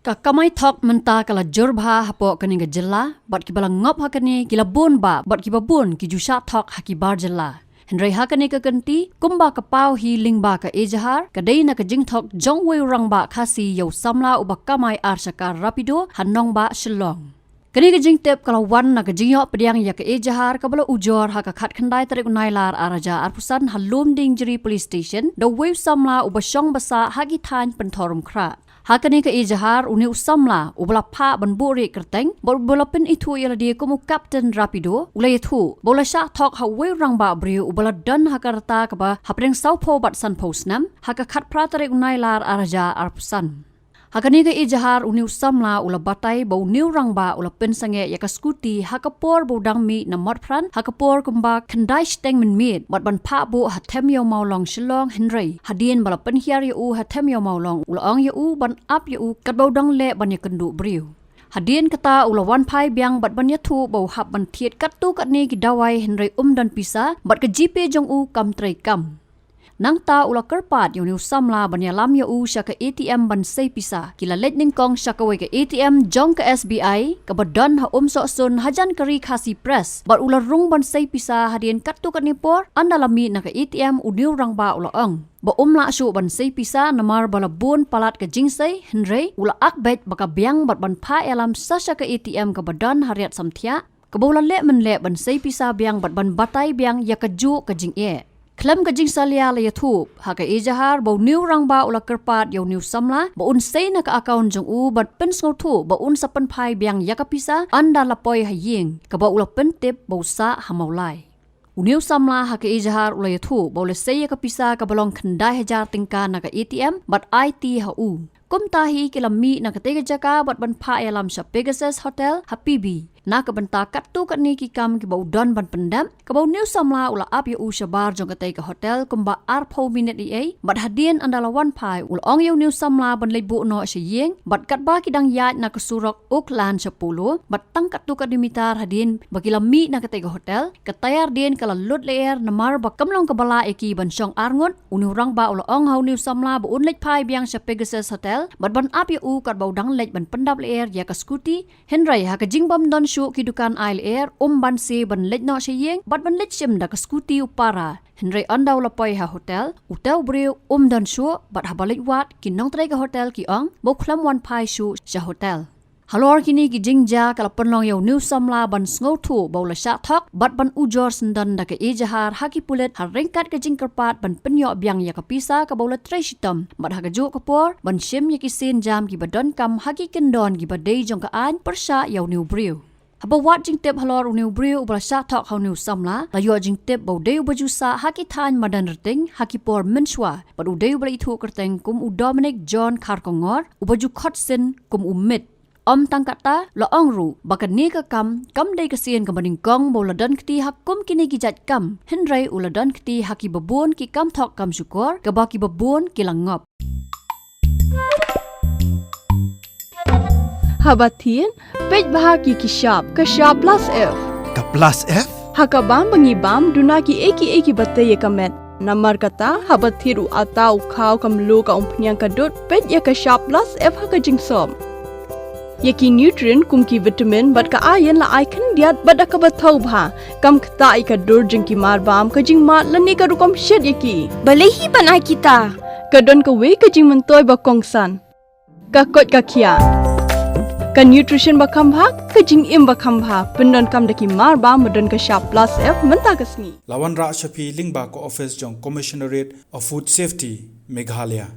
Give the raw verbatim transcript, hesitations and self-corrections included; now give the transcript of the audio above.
Ka kamai thok mynta ka la jur bha hapoh kane ka jylla, bad kiba la ngop ha kane ki la bun bha, bad kiba bun ki ju shah thok ha ki bar jylla. Hynrei ha kane ka kynti, kumba ka paw hi lyngba ka ejahar, ka dei na ka jingthok jong uwei u rangbah Khasi ïa u samla uba kamai ar shaka Rapido ha nongbah Shillong. Kane ka jingtip ka la wan na ka jingïoh pdiang ïa ka ejahar kaba la ujor ha ka khatkhyndai tarik u Nailar ar hajar arphew san ha Lumdiengjri Police Station da uwei u samla uba shong ba sah ha ki thaiñ Pynthorumkhrah. Ha kane ka ejahar, une u samla uba la phah ban buhrieh kyrteng bad uba la pynithuh ïa lade kum u Captain Rapido, u la ïathuh ba u la shah thok ha uwei u rangbah briew uba la don ha ka rta kaba hapdeng sawphew bad sanphew snem ha ka khatphra tarik u Nailar ar hajar arphew san. Ha kane ka ejahar, une u samla u la batai ba une u rangbah u la pynsangeh ïa ka scooty ha ka por ba u dang mih na Motphran ha ka por kumba khyndai shiteng mynmiet bad ban phah buh ha Them Ïew Mawlong Shillong, hynrei hadien ba la pynhiar ïa u ha Them Ïew Mawlong, u la ong ïa u ban ap ïa u katba u dang leh ban ïakynduh briew. Hadien kata u la wan phai biang bad ban ïathuh ba u hap ban thied katto katne ki dawai, hynrei um don pisa bad ka GPay jong u kam treikam. Nangta u la kyrpad ïa une u samla ban ïalam ïa u sha ka ATM ban sei pisa. Ki la leit nyngkong sha kawei ka ATM jong ka SBI kaba don ha Umsohsun, hajan ka Ri Khasi Press, bad u la rung ban sei pisa. Hadien katto katne por, ynda la mih na ka ATM, une u rangbah u la ong ba um lah shuh ban sei pisa namar ba la bun palat ka jingsei, hynrei u la akbeit ba ka biang bad ban phah ïalam sa sha ka ATM kaba don ha Riat Samthiah, kaba u la leh mynleh ban sei pisa biang bad ban batai biang ïa kajuh ka jingeh. Khlem ka jingsalia, la ïathuh ha ka ejahar ba une u rangbah u la kyrpad ïa une u samla ba un sei na ka account jong u bad pynsngewthuh ba un sa pynphai biang ïa ka pisa ynda la poi ha ïing, kaba u la pyntip ba u sah ha Mawlai. Une u samla ha ka ejahar u la ïathuh ba u la sei ïa ka pisa kaba long khyndai hajar tyngka na ka ATM bad aiti ha u. Kumta hi ki la mih na katei ka jaka bad ban phah ïalam sha Pegasus Hotel ha P B. Na ka bynta katto katne ki kam kiba u don ban pyndep, kaba une u samla u la ap ïa u shabar jong katei ka hotel kumba arphew minit eiei, bad hadien ynda la wan phai u la ong ïa une u samla ban leit buh noh sha ïing, bad katba ki dang ïaid na ka surok Oakland sha Polo, bad tang katto katne mitar hadien ba ki la mih na katei ka hotel, ka tayar dien ka la lut lyer namar ba kam long kaba lah ïa ki ban shong arngut. Une u rangbah u la ong ha une u samla ba un leit phai biang sha Pegasus Hotel bad ban ap ïa u katba u dang leit ban pyndap lyer ïa ka scooty. Hynrei ha ka jingbym don shuh ki dukan ai lyer, um banse ban leit noh sha ïing bad ban leit shim da ka scooty u para. Hynrei ynda u la poi ha hotel, utei u briew um don shuh, bad haba leit wad, ki nongtrei ka hotel ki ong ba u khlem wan phai shuh sha hotel. Halor kine ki jingjia, ka la pynlong ïa une u samla ban sngewthuh ba u la shah thok bad ban ujor syndon da ka ejahar ha ki pulit, ha ryngkat ka jingkyrpad ban pynïoh biang ïa ka pisa kaba u la trei shitom, bad ha kajuh ka por ban shim ïa ki sienjam kiba donkam ha ki kyndon kiba dei jong ka aiñ pyrshah ïa une u briew. Haba wad jingtip halor une u briew uba la shah thok ha une u samla, la ïoh jingtip ba u dei uba ju sah ha ki thaiñ Madanrting ha ki por mynshuwa, bad u dei uba la ithuh kyrteng kum u Dominic John Kharkongor, uba ju khot sien kum u Mit. Ym tang katta, la ong ruh ba kane ka kam kam dei ka sien kaba nyngkong ba u la don kti ha kum kine ki jait kam, hynrei u la don kti ha kiba bun ki kam thok kam shukor, kaba kiba bun ki la ngop. Haba thied, peit bha ïa ki shap, ka shap plus F. Ka plus F? Ha ka bam ba ngi bam, duna kiei kiei kiba tei ïa ka met. Namar kata, haba thied u atta, u khaw, ka mluh, ka umphniang, ka dud, peit ïa ka shap plus F ha ka jingsop. Ïa ki nutrient kum ki vitamin bad ka iron la ai khyndiat bad da kaba thaw bha. Kam ktah ïa ka dur jong ki marbam, ka jingmad lane ka rukom shet ïa ki. Balei hi ban ai kita? Ka don kawei ka jingmyntoi ba kongsan. Ka koit ka khiah. Ka nutrition ba kham bha, ka jingim ba kham bha. Pyndonkam da ki marbam ba don ka shap plus F mynta ka sngi. La wanrah sha phi lyngba ka office jong Commissionerate of Food Safety, Meghalaya.